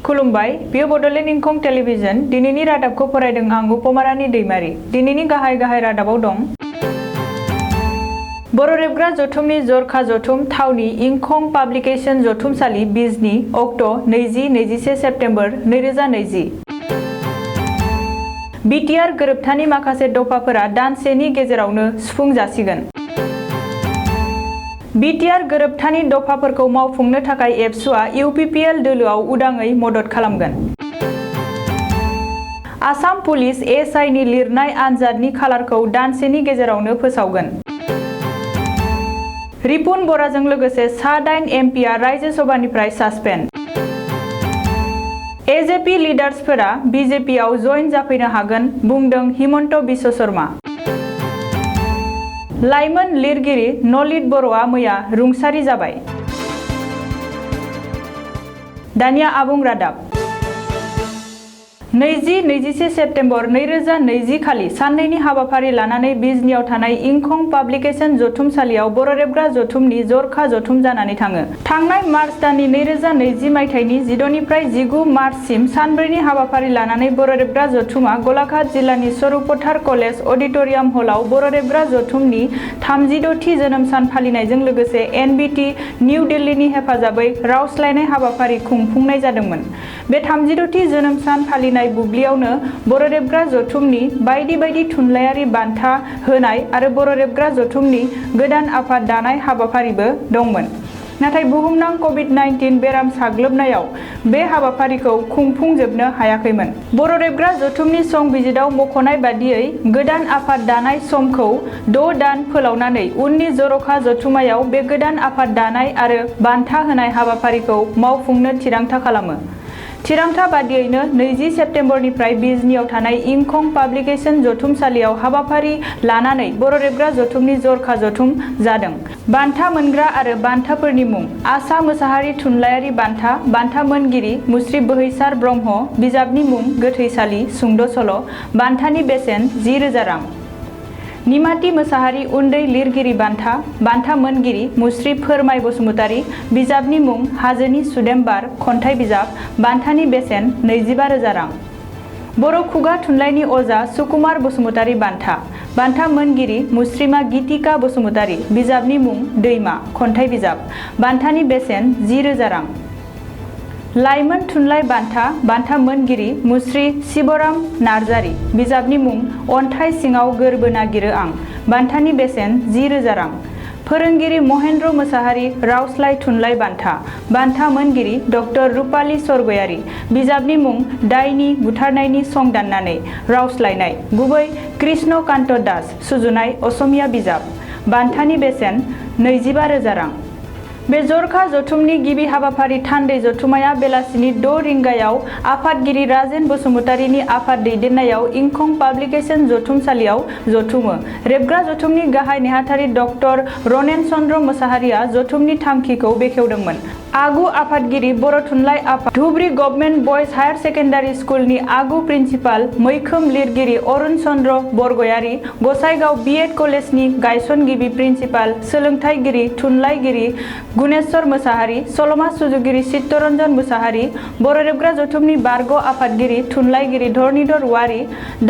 खुलुमबाय बियो बड'लेण्ड इंखं टेलिभिजन दिनैनि रादाबखौ फरायदों आं उपमारानि दैमारि दिनैनि गाहाय रादाबाव दं बर' रेबग्रा जथुमनि जरखा जथुम थावनि इंखं पाब्लिकेशन जथुमसालि बिजनि अक्ट' 20-21 सेप्तेम्बर 2020 बिटिआर गोरोबथानि माखासे दफाफोरा दानसेनि गेजेरावनो सुफुंजासिगोन बिटिआर गोरोबथानि दफाफोरखौ मावफुंनो थाखाय एबसुआ इउपिपिएल दोलोआव उदाङै मदद खालामगोन आसाम पुलिस एसआइ नि लिरनाय आनजादनि खालारखौ दानसेनि गेजेरावनो फोसावगोन रिपुन बराजों लोगोसे सा-9 एमपिआ रायजो सभानिफ्राय सासपेन्ड एजेपि लिडार्सफोरा बिजेपिआव जइन जाफैनो हागोन बुंदों हिमन्त बिश्व शर्मा लाइमोन लिरगिरि नलित बर'आ मैया रुंसारि जाबाय दानिया आबुं रादाब 20-21 सेप्तेम्बर 2020 खालि साननैनि हाबाफारि लानानै बिजनियाव थानाय इंखं पाब्लिकेशन जथुमसालियाव बर' रेबग्रा जथुमनि जरखा जथुम जानानै थाङो थांनाय मार्च दाननि 2020 मायथाइनि 16 निफ्राय 19 मार्चसिम सानब्रैनि हाबाफारि लानानै बर' रेबग्रा जथुमा गलाघाट जिल्लानि स्वरूपथार कलेज अडिट'रियाम हलाव बर' रेबग्रा जथुमनि 36थि जोनोम सान फालिनायजों लोगोसे एनबिटि निउ दिल्लीनि हेफाजाबै रावस्लायनाय हाबाफारि खुंफुंनाय जादोंमोन बे 36थि जोनोम सान फालिनाय बुब्लियावनो बर' रेबग्रा जथुमनि बायदि थुनलाइयारि बान्था होनाय आरो बर' रेबग्रा जथुमनि गोदान आफाद दानाय हाबाफारिबो दंमोन नाथाय बुहुमनां कभिड-19 बेराम साग्लोबनायाव बे हाबाफारिखौ खुंफुंजोबनो हायाखैमोन बर' रेबग्रा जथुमनि संबिजिराव मख'नाय बादियै गोदान आफाद दानाय समखौ 6 दान फोलावनानै उननि जर'खा जथुमायाव बे गोदान आफाद दानाय आरो बान्था होनाय हाबाफारिखौ मावफुंनो थिरांथा खालामो थिरांथा बादियैनो 20 सेप्तेम्बरनिफ्राय बिजनियाव थानाय इंखं पाब्लिकेशन जथुमसालियाव हाबाफारि लानानै बर' रेबग्रा जथुमनि जरखा जथुम जादों बान्था मोनग्रा आरो बान्थाफोरनि मुं आसा मोसाहारि थुनलाइयारि बान्था बान्था मोनगिरि मुस्रि बोहैसार ब्रह्म बिजाबनि मुं गोथैसालि सुंद' सल' बान्थानि बेसेन 10,000 रां निमाति मोसाहारि उन्दै लिरगिरि बान्था बान्था मोनगिरि मुस्रि फोरमाय बसुमतारी बिजाबनि मुं हाजोनि सुदेम बार खन्थाइ बिजाब बान्थानि बेसेन 25,000 रां बर' खुगा थुनलाइनि अजा सुकुमार बसुमतारी बान्था बान्था मोनगिरि मुस्रिमा गीतिका बसुमतारी बिजाबनि मुं दैमा खन्थाइ बिजाब बान्थानि बेसेन 10,000 रां लाइमोन थुनलाइ बान्था मोनगिरि मुस्रि शिवराम नार्जारी बिजाबनि मुं अन्थाइ सिङाव गोरबो नागिरो आं बान्थानि बेसेन 10,000 रां फोरोंगिरि महेन्द्र मोसाहारि रावस्लाय थुनलाइ बान्था मोनगिरि डक्टर रुपाली सरगयारी बिजाबनि मुं दायनि बुथारनायनि सं दाननानै रावस्लायनाय गुबै कृष्ण कान्त दास सुजुनाय असमिया बिजाब बान्थानि बेसेन 25,000 रां बे जरखा जथुमनि गिबि हाबाफारि थान्दै जथुमाया बेलासिनि 6 रिंगायाव आफादगिरि राजेन बसुमतारीनि आफाद दैदेननायाव इंखं पाब्लिकेशन जथुमसालियाव जथुमो रेबग्रा जथुमनि गाहाय नेहाथारि डक्टर रनेन चन्द्र मोसाहारिया जथुमनि थांखिखौ बेखेवदोंमोन आगु आफादगिरि बर' थुनलाइ आफाद धुब्री गभर्नमेन्ट बयज हायार सेकेन्डारि स्कुलनि आगु प्रिन्सिपाल मैखोम लिरगिरि अरुण चन्द्र बरगयारी गसाइगाव बिएड कलेजनि गायसनगिरि प्रिन्सिपाल सोलोंथाइगिरि थुनलाइगिरि गुनेश्वर मोसाहारि सल'मा सुजुगिरि चित्तरन्जन मोसाहारि बर' रेबग्रा जथुमनि बारग' आफादगिरि थुनलाइगिरि धरनीधर वारी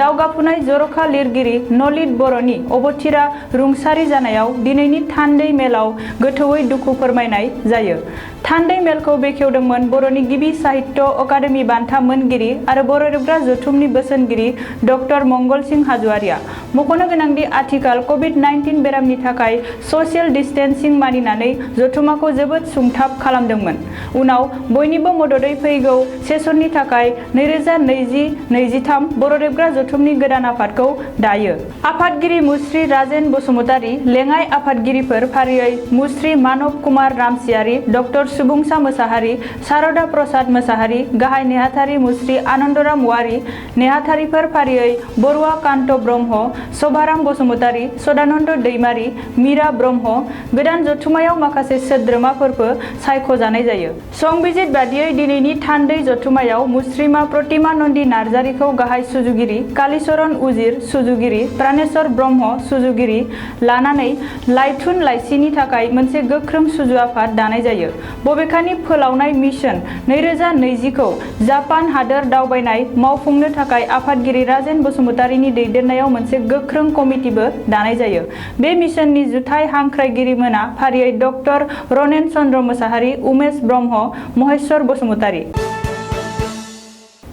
दावगाफुनाय जर'खा लिरगिरि नलित बर'नि अबथिरा रुंसारि जानायाव दिनैनि थान्दै मेलाव गोथौयै दुखु फोरमायनाय जायो थान्दै मेलखौ बेखेवदोंमोन बर'नि गिबि साहित्य अकादेमि बान्था मोनगिरि आरो बर' रेबग्रा जथुमनि बोसोनगिरि डक्टर मंगल सिंह हाज'वारिया मख'नो गोनांदि आथिखाल कभिड-19 बेरामनि थाखाय ससियेल डिस्टेन्सिं मानिनानै जथुमाखौ जोबोद सुंथाब खालामदोंमोन उनाव बयनिबो मददै फैगौ सेसननि थाखाय 2020-23 बर' रेबग्रा जथुमनि गोदान आफादखौ दायो आफादगिरि मुस्रि राजेन बसुमतारी लेङाइ आफादगिरिफोर फारियै मुस्रि मानब कुमार रामसियारि डक्टर सुबुंसा मोसाहारि सारदा प्रसाद मोसाहारि गाहाय नेहाथारि मुस्रि आनन्दराम वारी नेहाथारिफोर फारियै बरुवा कान्त ब्रह्म सभाराम बसुमतारी सदानन्द दैमारि मीरा ब्रह्म गोदान जथुमायाव माखासे सोद्रोमाफोरबो सायख'जानाय जायो संबिजित बादियै दिनैनि थान्दै जथुमायाव मुस्रिमा प्रतिमा नन्दि नार्जारिखौ गाहाय सुजुगिरि कालीचरण उजिर सुजुगिरि प्राणेश्वर ब्रह्म सुजुगिरि लानानै लाइथुन लाइसिनि थाखाय मोनसे गोख्रों सुजु आफाद दानाय जायो बबेखानि फोलावनाय मिशन 2020 खौ जापान हादोर दावबायनाय मावफुंनो थाखाय आफादगिरि राजेन बसुमतारीनि दैदेननायाव मोनसे गोख्रों कमिटिबो दानाय जायो। बे मिशननि जुथाइ हांख्रायगिरिमोना फारियै डक्टर रनेन चन्द्र मोसाहारि, उमेश ब्रह्म, महेश्वर बसुमतारी।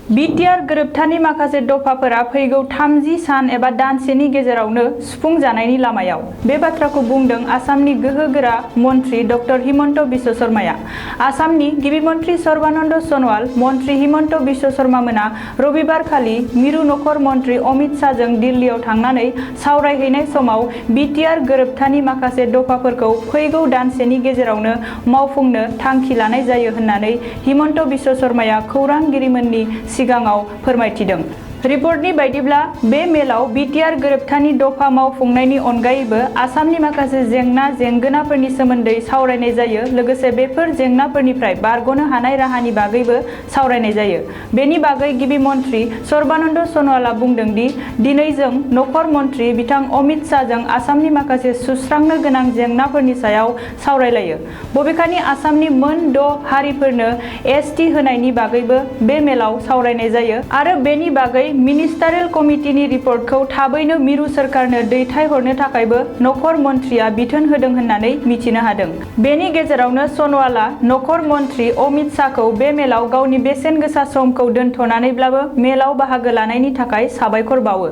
बिटिआर गोरोबथानि माखासे दफाफोरा फैगौ 30 सान एबा दानसेनि गेजेरावनो सुफुंजानायनि लामायाव। बे बाथ्राखौ बुंदों आसामनि गोहोगोरा मन्त्रि डक्टर हिमन्त बिश्व शर्माया। आसामनि गिबि मन्त्रि सर्बानन्द सन'वाल, मन्त्रि हिमन्त बिश्व शर्मामोना रबिबारखालि मिरु नखर मन्त्रि अमित शाहजों दिल्लीयाव थांनानै सावरायहैनाय समाव बिटिआर गोरोबथानि माखासे दफाफोरखौ फैगौ दानसेनि गेजेरावनो मावफुंनो थांखि लानाय जायो होननानै हिमन्त बिश्व शर्माया खौरांगिरिमोननि सिगाङाव फोरमायथिदों। रिपर्टनि बायदिब्ला बे मेलाव बिटिआर गोरोबथानि दफा मावफुंनायनि अनगायैबो आसामनि माखासे जेंना-जेंगोनाफोरनि सोमोन्दै सावरायनाय जायो। लोगोसे बेफोर जेंनाफोरनिफ्राय बारग'नो हानाय राहानि बागैबो सावरायनाय जायो। बेनि बागै गिबि मन्त्रि सर्बानन्द सन'वालआ बुंदों दि दिनै जों नखर मन्त्रि बिथां अमित शाहजों आसामनि माखासे सुस्रांनो गोनां जेंनाफोरनि सायाव सावरायलायो। बबेखानि आसामनि मोन 6 हारिफोरनो एसटि होनायनि बागैबो बे मेलाव सावरायनाय जायो आरो बेनि बागै मिनिस्टारियेल कमिटिनि रिपर्टखौ थाबैनो मिरु सोरखारनो दैथायहरनो थाखायबो नखर मन्थ्रिया बिथोन होदों होननानै मिथिनो हादों। बेनि गेजेरावनो सन'वालआ नखर मन्त्रि अमित शाहखौ बे मेलाव गावनि बेसेन गोसा समखौ दोनथ'नानैब्लाबो मेलाव बाहागो लानायनि थाखाय साबायखर बावो।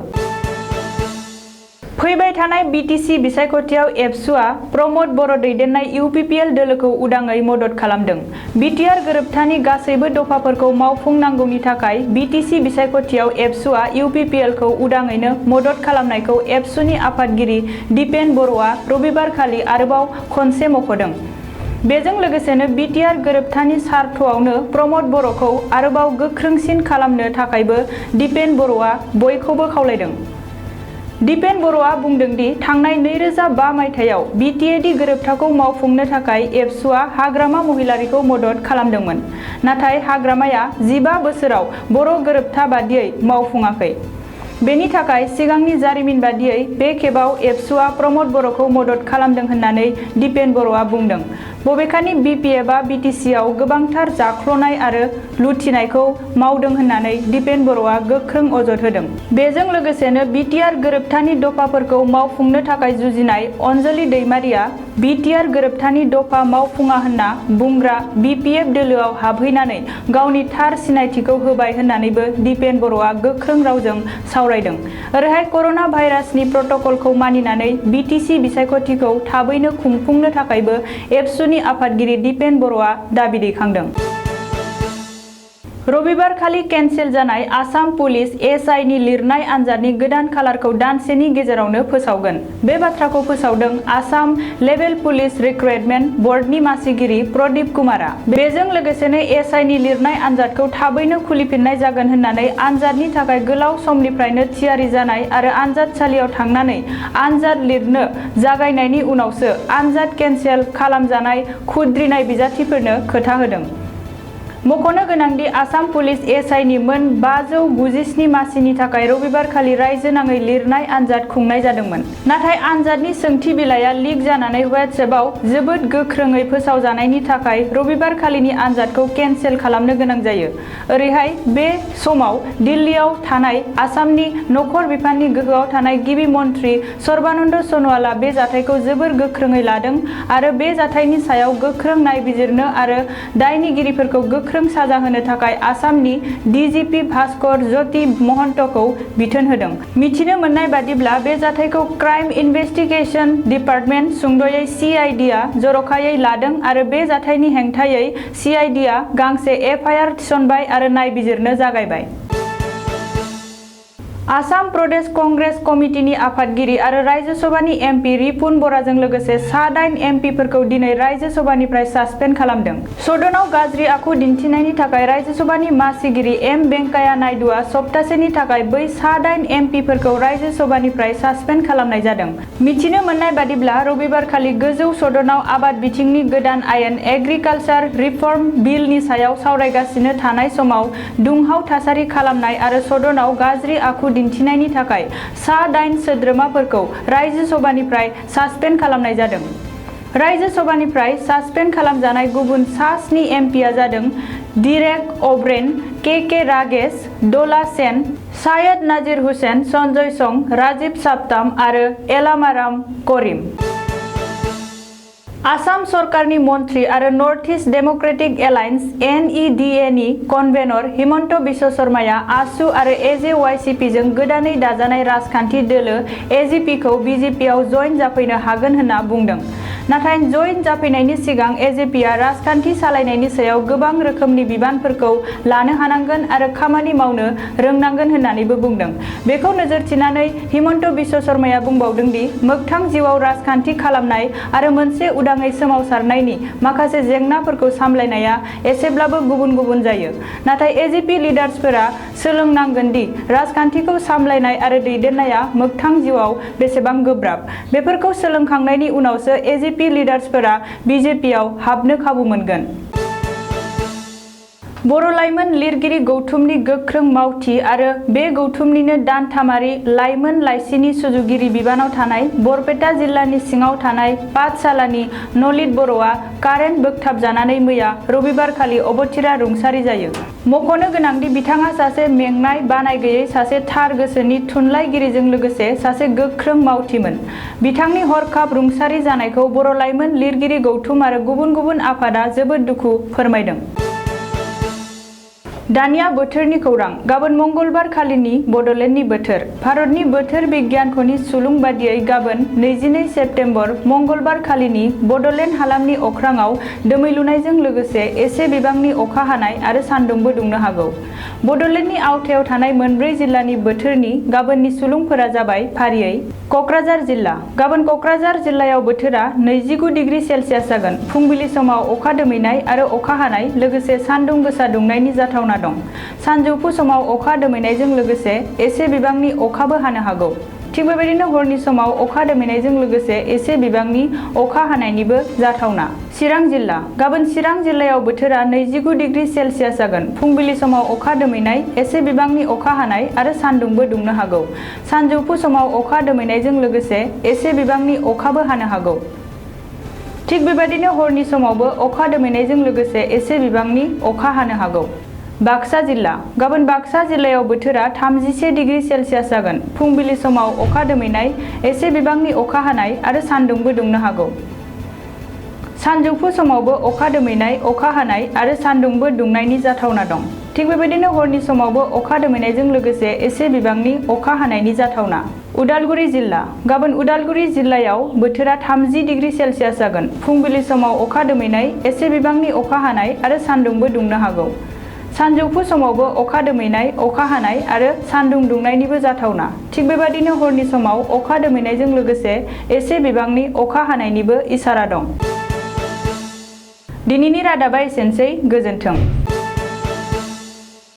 फैबाय थानाय बिटिसि बिसायख'थियाव एबसुआ प्रमद बर' दैदेननाय इउपिपिएल दोलोखौ उदाङै मदद खालामदों। बिटिआर गोरोबथानि गासैबो दफाफोरखौ मावफुंनांगौनि थाखाय बिटिसि बिसायख'थियाव एबसुआ इउपिपिएलखौ उदाङैनो मदद खालामनायखौ एबसुनि आफादगिरि दिपेन बर'आ रबिबारखालि आरोबाव खनसे मख'दों। बेजों लोगोसेनो बिटिआर गोरोबथानि सार्थआवनो प्रमद बर'खौ आरोबाव गोख्रोंसिन खालामनो थाखायबो दिपेन बर'आ बयखौबो खावलायदों। दिपेन बर'आ बुंदों दि थांनाय 2005 मायथाइयाव बिटिएडि गोरोबथाखौ मावफुंनो थाखाय एबसुआ हाग्रामा महिलारिखौ मदद खालामदोंमोन। नाथाय हाग्रामाया 15 बोसोराव बर' गोरोबथा बादियै मावफुङाखै। बेनि थाखाय सिगांनि जारिमिन बादियै बे खेबाव एबसुआ प्रमद बर'खौ मदद खालामदों होननानै दिपेन बर'आ बुंदों। बबेखानि बिपिएफआ बिटिसिआव गोबांथार जाख्ल'नाय आरो लुथिनायखौ मावदों होननानै दिपेन बर'आ गोख्रों अजद होदों। बेजों लोगोसेनो बिटिआर गोरोबथानि दफाफोरखौ मावफुंनो थाखाय जुजिनाय अनजलि दैमारिया बिटिआर गोरोबथानि दफा मावफुङा होनना बुंग्रा बिपिएफ दोलोआव हाबहैनानै गावनि थार सिनायथिखौ होबाय होननानैबो दिपेन बर'आ गोख्रों रावजों सावरायदों। ओरैहाय कर'ना भाइरासनि प्रट'कलखौ मानिनानै बिटिसि बिसायख'थिखौ थाबैनो खुंफुंनो थाखायबो एबसुनि आफादगिरि दिपेन बर'आ दाबि दैखांदों। रबिबारखालि केन्सेल जानाय आसाम पुलिस एसआइनि लिरनाय आनजादनि गोदान खालारखौ दानसेनि गेजेरावनो फोसावगोन। बे बाथ्राखौ फोसावदों आसाम लेभेल पुलिस रिक्रुटमेन्ट बर्डनि मासिगिरि प्रदीप कुमारआ। बेजों लोगोसेनो एसआइनि लिरनाय आनजादखौ थाबैनो खुलिफिननाय जागोन होननानै आनजादनि थाखाय गोलाव समनिफ्रायनो थियारि जानाय आरो आनजादसालियाव थांनानै आनजाद लिरनो जागायनायनि उनावसो आनजाद केन्सेल खालामजानाय खुद्रिनाय बिजाथिफोरनो खोथा होदों। मख'नो गोनांदि आसाम पुलिस एसआइनि मोन 597 मासिनि थाखाय रबिबारखालि रायजो नाङै लिरनाय आनजाद खुंनाय जादोंमोन। नाथाय आनजादनि सोंथि बिलाइया लिक जानानै वाट्सएपआव जोबोद गोख्रोङै फोसावजानायनि थाखाय रबिबारखालिनि आनजादखौ केन्सेल खालामनो गोनां जायो। ओरैहाय बे समाव दिल्लीयाव थानाय आसामनि नखर बिफाननि गोहोआव थानाय गिबि मन्त्रि सर्बानन्द सन'वालआ बे जाथायखौ जोबोर गोख्रोङै लादों आरो बे जाथायनि सायाव गोख्रों नायबिजिरनो आरो दायनिगिरिफोरखौ गोख्रों साजा होनो थाखाय आसामनि डिजिपि भास्कर ज्योति महन्तखौ बिथोन होदों। मिथिनो मोननाय बादिब्ला बे जाथायखौ क्राइम इनभेस्टिगेशन डिपार्टमेन्ट सुंद'यै सिआइडिआ जर'खायै लादों आरो बे जाथायनि हेंथायै सिआइडिआ गांसे एफआइआर थिसनबाय आरो नायबिजिरनो जागायबाय। आसाम प्रदेश कंग्रेस कमिटिनि आफादगिरि आरो राज्य सभानि एमपि रिपुन बराजों लोगोसे सा-8 एमपिफोरखौ दिनै राज्य सभानिफ्राय सासपेन्ड खालामदों। सदनाव गाज्रि आखु दिन्थिनायनि थाखाय राज्य सभानि मासिगिरि एम वेंकैया नायडुआ सप्तासेनि थाखाय बै सा-8 एमपिफोरखौ राज्य सभानिफ्राय सासपेन्ड खालामनाय जादों। मिथिनो मोननाय बादिब्ला रबिबारखालि गोजौ सदनाव आबाद बिथिंनि गोदान आयेन एग्रिकालचार रिफर्म बिलनि सायाव सावरायगासिनो थानाय समाव दुंहाव थासारि खालामनाय आरो सदनाव गाज्रि आखु दिन्थिनायनि थाखाय सा-8 सोद्रोमाफोरखौ राज्यो सभानिफ्राय सासपेन्ड खालामनाय जादों। रायजो सभानिफ्राय सासपेन्ड खालामजानाय गुबुन सा 7 एमपिआ जादों डिरेक अब्रेन, के रागेश, डला सेन, सायद नाजिर हुसैन, सन्जय सं, राजीव साबताम आरो एलामाराम करिम। आसाम सरकारनि मन्थ्रि आरो north east Democratic alliance (NEDA) नि कनभेनर हिमन्त बिश्व शर्माया आसु आरो AJYCP जों गोदानै दाजानाय राजखान्थि दोलो AJP खौ BJP आव जइन जाफैनो हागोन होनना बुंदों। नाथाय जइन जाफैनायनि सिगां AJP आ राजखान्थि सालायनायनि सायाव गोबां रोखोमनि बिबानफोरखौ लानो हानांगोन आरो खामानि मावनो रोंनांगोन होननानैबो बुंदों। बेखौ नोजोर थिनानै हिमन्त बिश्व शर्माया बुंबावदों दि मोगथां जिउआव राजखान्थि खालामनाय आरो मोनसे उदाङै सोमावसारनायनि माखासे जेंनाफोरखौ सामलायनाया एसेब्लाबो गुबुन-गुबुन जायो। नाथाय AJP लिडार्सफोरा सोलोंनांगोन दि राजखान्थिखौ सामलायनाय आरो दैदेननाया मोगथां जिउआव बेसेबां गोब्राब। बेफोरखौ सोलोंखांनायनि उनावसो AJP लिडार्सफोरा BJP आव हाबनो खाबु मोनगोन। बर' लाइमोन लिरगिरि गौथुमनि गोख्रों मावथि आरो बे गौथुमनिनो दानथामारि लाइमोन लाइसिनि सुजुगिरि बिबानाव थानाय बरपेटा जिल्लानि सिङाव थानाय पाठशालानि नलित बर'आ कारेन्ट बोगथाबजानानै मैया रबिबारखालि अबथिरा रुंसारि जायो। मख'नो गोनांदि बिथाङा सासे मेंनाय बानाय गैयै सासे थार गोसोनि थुनलाइगिरिजों लोगोसे सासे गोख्रों मावथिमोन। बिथांनि हरखाब रुंसारि जानायखौ बर' लाइमोन लिरगिरि गौथुम आरो गुबुन-गुबुन आफादा जोबोद दुखु फोरमायदों। दानिया बोथोरनि खौरां। गाबोन मंगलबार खालिनि बड'लेण्डनि बोथोर। भारतनि बोथोर बिगियानख'नि सुलुं बादियै गाबोन 22 सेप्तेम्बर मंगलबार खालिनि बड'लेण्ड हालामनि अख्राङाव दोमैलुनायजों लोगोसे एसे बिबांनि अखा हानाय आरो सान्दुंबो दुंनो हागौ। बड'लेण्डनि आवथायाव थानाय मोनब्रै जिल्लानि बोथोरनि गाबोननि सुलुंफोरा जाबाय फारियै क'क्राझार जिल्ला। गाबोन क'क्राझार जिल्लायाव बोथोरा 29 डिग्री सेल्सियास जागोन। फुंबिलि समाव अखा दोमैनाय आरो अखा हानाय लोगोसे सान्दुं गोसा दुंनायनि जाथावना दं। सानजौफु समाव अखा दोमैनायजों लोगोसे एसे बिबांनि अखाबो हानो हागौ। थिग बेबायदिनो हरनि समाव अखा दोमैनायजों लोगोसे एसे बिबांनि अखा हानायनिबो जाथावना। चिरां जिल्ला। गाबोन चिरां जिल्लायाव बोथोरा 29 डिग्री सेल्सियास जागोन। फुंबिलि समाव अखा दोमैनाय, एसे बिबांनि अखा हानाय आरो सान्दुंबो दुंनो हागौ। सानजौफु समाव अखा दोमैनायजों लोगोसे एसे बिबांनि अखाबो हानो हागौ। थिग बेबायदिनो हरनि समावबो अखा दोमैनायजों लोगोसे एसे बिबांनि अखा हानो हागौ। बाक्सा जिल्ला। गाबोन बाक्सा जिल्लायाव बोथोरा 31 डिग्री सेल्सियास जागोन। फुंबिलि समाव अखा दोमैनाय, एसे बिबांनि अखा हानाय आरो सान्दुंबो दुंनो हागौ। सानजौफु समावबो अखा दोमैनाय, अखा हानाय आरो सान्दुंबो दुंनायनि जाथावना दं। थिग बेबायदिनो हरनि समावबो अखा दोमैनायजों लोगोसे एसे बिबांनि अखा हानायनि जाथावना। उदालगुरि जिल्ला। गाबोन उदालगुरि जिल्लायाव बोथोरा 30 डिग्री सेल्सियास जागोन। फुंबिलि समाव अखा दोमैनाय, एसे बिबांनि अखा हानाय आरो सान्दुंबो दुंनो हागौ। सानजौफु समावबो अखा दोमैनाय, अखा हानाय आरो सान्दुं दुंनायनिबो जाथावना। थिग बेबायदिनो हरनि समाव अखा दोमैनायजों लोगोसे एसे बिबांनि अखा हानायनिबो इसारा दं। दिनैनि रादाबा एसेनोसै। गोजोन्थों।